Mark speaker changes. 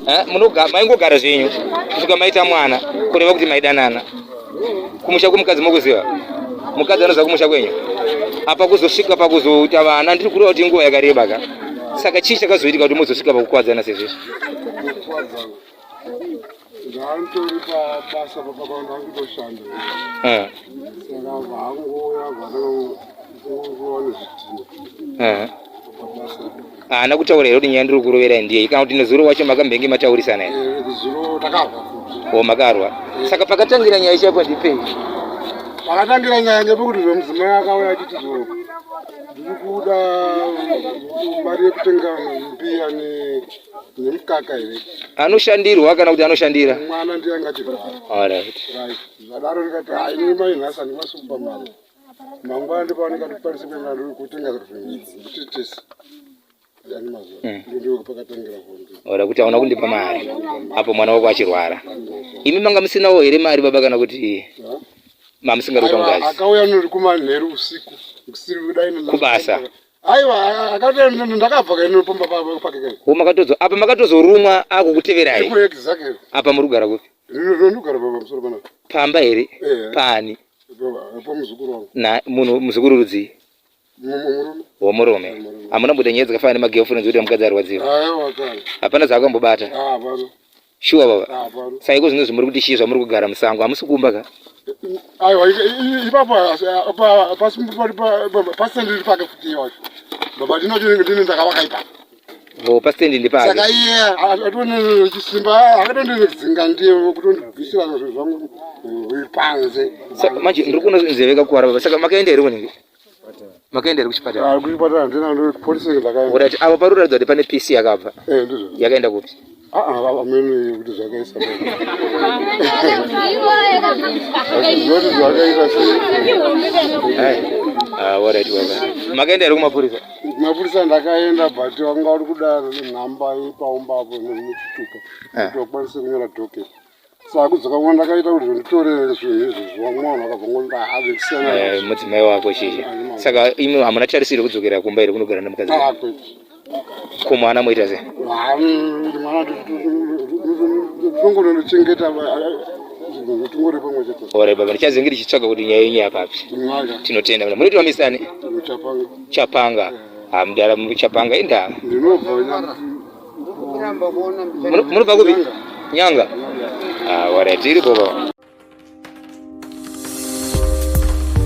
Speaker 1: Eh, maingogara zvenyu kusvika maita mwana kureva kuti maidanana kumusha kwemukadzi mokuziva mukadzi anoziva kumusha kwenyu apa kuzosvika pakuzoita vana ndiri kureva kuti inguva yakareba ka saka chii chakazoitika kuti muzosvika pakukwadzana sezvizvi
Speaker 2: Ndanditori pabasa papakandangutoshanda eh. saka vangouya vananguva nezvidhina
Speaker 1: eh. Haana kutaura here kuti nyaya ndiri kuroverai ndiyei kana kuti nezuro wacho makambenge mataurisana here?
Speaker 2: Eh, zuro takarwa
Speaker 1: futi. O makarwa. Saka pakatangira nyaya ichapo ndipei?
Speaker 2: Pakatangira nyaya ngepekuti zvemudzimai akauya achiti zvo ndiri kuda mari yekutenga mbiya nemukaka here.
Speaker 1: Anoshandirwa kana kuti anoshandira?
Speaker 2: Mwana ndiye anga achirwara.
Speaker 1: All right.
Speaker 2: Right. Zvadaro ndikati hayi ini mai nhasi handikwanisi kupa mari. Mangwana ndipo paanenge kuenda kutenga zvinhu idzi kuti tese.
Speaker 1: Ora kuti hauna kundipa mari apo mwana wako achirwara. Imi manga musinawo here mari baba kana kuti mamusingaruka
Speaker 2: ngazi? Akauya nuri kumanheru usiku
Speaker 1: kubasa.
Speaker 2: Aiwa akati ndakabva kaino pamba pake
Speaker 1: kai. Wo makatozo apa makatozorumwa akukuteverai.
Speaker 2: Exactly.
Speaker 1: Apa muri kugara kupi?
Speaker 2: Ndinogara pamusoro
Speaker 1: panapa. Pamba here? Pani?
Speaker 2: Pamuzukuru wangu.
Speaker 1: Na munhu muzukuru rudzii?
Speaker 2: Murume.
Speaker 1: Womurume. Hamuna mbuda nyaya dzakafanana nemagirlfriends kuti mukadzi arwadziwa.
Speaker 2: Aiwa kana.
Speaker 1: Hapana zvaakambobata.
Speaker 2: Hapana.
Speaker 1: Shuwa baba.
Speaker 2: Hapana.
Speaker 1: Saka iko zvino zvimuri kuti chii zvamuri kugara musango hamusi kumba ka?
Speaker 2: Aiwa ipapo pasi pasi ndiri pake futi iwacho. Baba ndino ndini ndakavaka ipapo.
Speaker 1: Oh, pasitendi ndepake.
Speaker 2: Saka iye atone chisimba akatondidzinga ndiye kutondibvisira zvinhu zvangu panze.
Speaker 1: Saka manje ndiri kuona nzeve kakuvara baba. Saka makaenda here kunenge? Makaenda here kuchipatara?
Speaker 2: Ah, kuchipatara handina ndo police ndakaenda.
Speaker 1: Alright, apo pari kuratidza kuti pane PC yakabva.
Speaker 2: Eh, ndizvo.
Speaker 1: Yakaenda kupi?
Speaker 2: Ah, ah, amene kuti zvakaisa. Zvoti zvakaita sei?
Speaker 1: Ah, alright baba. Makaenda here kumapurisa?
Speaker 2: Mapurisa ndakaenda but wanga uri kuda nhamba yepaumba apo nemuchitupa kuti vakwanise kunyora docket. Saka kudzoka kwa ndakaita kuti nditore zvinhu izvozvo vamwe vanhu vakabva ngonda ave kusiyana
Speaker 1: eh, mudzimai wako chichi. Saka imi hamuna tarisiro kudzokera kumba here kunogara nemukadzi?
Speaker 2: Ah, kwete.
Speaker 1: Ko mwana moita sei?
Speaker 2: Mwana tinongonochengeta tingori pamwe chete.
Speaker 1: Ore baba ndichazenge ndichitsvaga kuti nyaya yenyu yapapi. Tinotenda. Munoitwa misani?
Speaker 2: Chapanga.
Speaker 1: Chapanga. Ah, mudara Chapanga indava.
Speaker 2: Ndinobva
Speaker 1: Munobva kupi? Nyanga. Ah, alright, tiri baba.